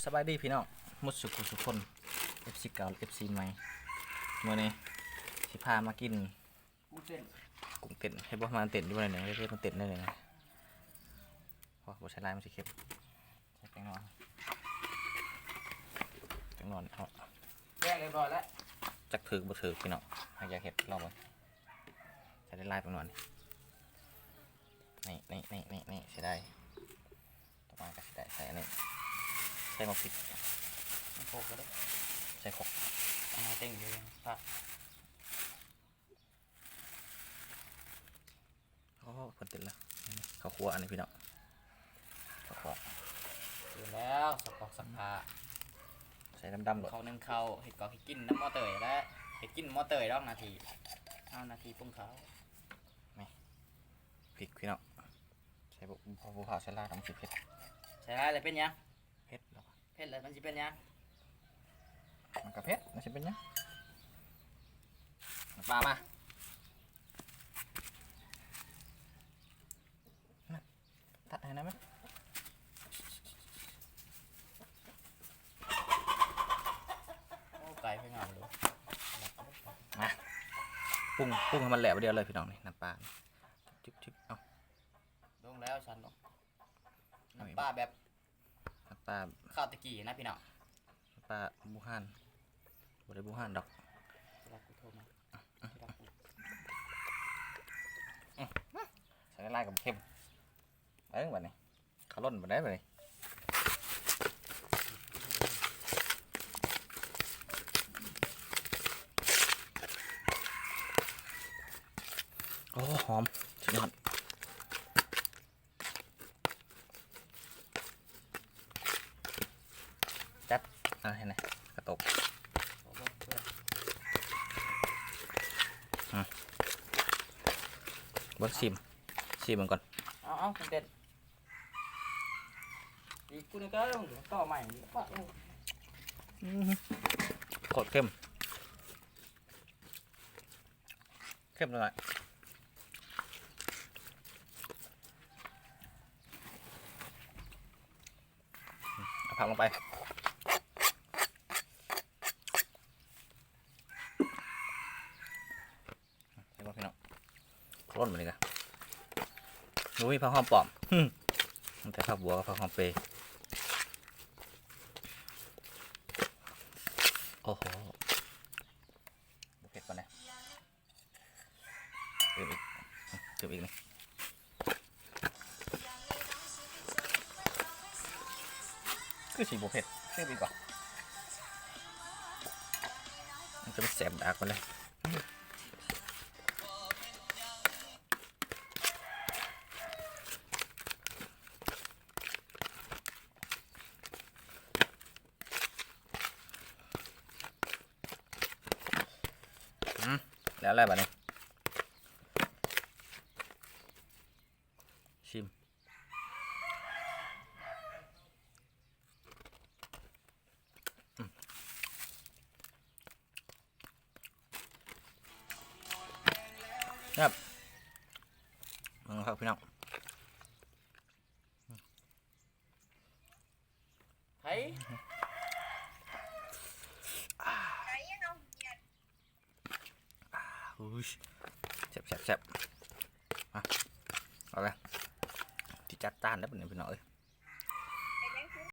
ສະບາຍດີພີ່ນ້ອງໝົດສູ່ຜູ້ສູ່ຄົນ ເອັຟຊີເກົ່າ ເອັຟຊີໃໝ່ ມື້ນີ້ຊິພາມາກິນ ກຸ້ງເຕັ້ນ ກຸ້ງເຕັ້ນ ເຮັດບໍ່ ມາເຕັ້ນຢູ່ບໍ່ ໜ້ອຍໜຶ່ງ ເຮັດມາເຕັ້ນໜ້ອຍໜຶ່ງ ພໍ ບໍ່ໃສ່ຫຼາຍ ມັນຊິເຄັມ ໃສ່ແປ້ງນົວ ແປ້ງນົວເອົາ ແກະຮຽບຮ້ອຍແລ້ວ ຈັກຖືກບໍ່ຖືກພີ່ນ້ອງ ຫາກຢາກເຮັດລອງເບິ່ງ ໃສ່ຫຼາຍໆ ແປ້ງນົວນີ້ ນີ້ໆໆໆ ເສຍດາຍ ຕໍ່ມາກໍຊິໄດ້ໃສ່ອັນນີ້ ໃສ່ໝາກພິກ ໃສ່ໂຄກກໍໄດ້ ໃສ່ໂຄກ ເອົາມາເຕັງຢູ່ພະ ໂອ້ ເພິ່ນເຕັມແລ້ວ ເຂົ້າຄົວອັນນີ້ພີ່ນ້ອງ ເຂົ້າຄົວ ເຕັມແລ້ວ ສະປອກສະປາ ໃສ່ດຳໆໂລດ ເຂົ້າໜຶ່ງເຂົ້າ ເຮັດກອກເຮັດກິນນຳໝໍເຕີຍແຫຼະ ເຮັດກິນໝໍເຕີຍດອກໜ້າທີ່ ເອົາໜ້າທີ່ປຸງເຂົ້າ ນີ້ ພິກພີ່ນ້ອງ ໃສ່ບໍ່ ບໍ່ ບໍ່ພາວໃສ່ຫຼາຍດອກ ມັນຊິເຜັດ ໃສ່ຫຼາຍແລ້ວເປັນຫຍັງ? ເຜັດແລ້ວ ເຜັດແລ້ວມັນຊິເປັນຫຍັງ? ມັນກໍເຜັດ ມັນຊິເປັນຫຍັງ? ປາມາ ຕັດໃຫ້ໜ່ອຍແມະ ໂອ້ ໄກ່ໄປງາມເລີຍ ມາ ປຸງ ປຸງໃຫ້ມັນແຫຼະບາດດຽວເລີຍພີ່ນ້ອງ ນີ້ ນ້ຳປາ ຈຶບໆ ເອົາ ລົງແລ້ວຊັ້ນເນາະ ນ້ຳປາແບບ ນ້ຳປາ ຄາວຕະກີ້ນະພີ່ນ້ອງ ນ້ຳປາບູຮານ ບໍ່ໄດ້ບູຮານດອກ ທີ່ລັກກູໂທມາ ທີ່ລັກກູ ອືມ ໃສ່ຫຼາຍໆກໍບໍ່ເຄັມ ເບິ່ງບາດນີ້ ເຂົ້າລົ້ນບາດໃດບາດນີ້ ໂອ້ ຫອມ ສຸດຍອດ. ຈັບ ອ່າ ເຫັນໄໝ ກະຕົກ ອືມ ເບິ່ງ ຊີມ ຊີມເບິ່ງກ່ອນ ເອົາ ເອົາ ເດັດ ອີກຜູ້ໜຶ່ງກໍຕໍ່ໃໝ່ ປະ ອືມ ໂຄດເຄັມ. ເຄັມໜ້ອຍ ເອົາຜັກລົງໄປ ເຫັນບໍ່ພີ່ນ້ອງ ຄົນບາດນີ້ກະ ບໍ່ມີຜັກຫອມປ້ອມ ມີແຕ່ຜັກບົ່ວກັບຜັກຫອມເປ ໂອ້ໂຫ ບໍ່ເຜັດປານໃດ. ຕື່ມອີກ ຕື່ມອີກນີ້ ຄືຊິບໍ່ເຜັດ ຕື່ມອີກກ່ອນ ມັນຈະແສບດາກໄປເລີຍ. ອືມ ແລ້ວແຫຼະບາດນີ້ ຊີມ ອືມ ແຊບ ເບິ່ງຄັກພີ່ນ້ອງ. ໃຜ ອຸ້ຍ ແຊບໆໆ ມາ ເອົາເລີຍ ຊິຈັດຈານແລ້ວບາດນີ້ພີ່ນ້ອງເອີຍ.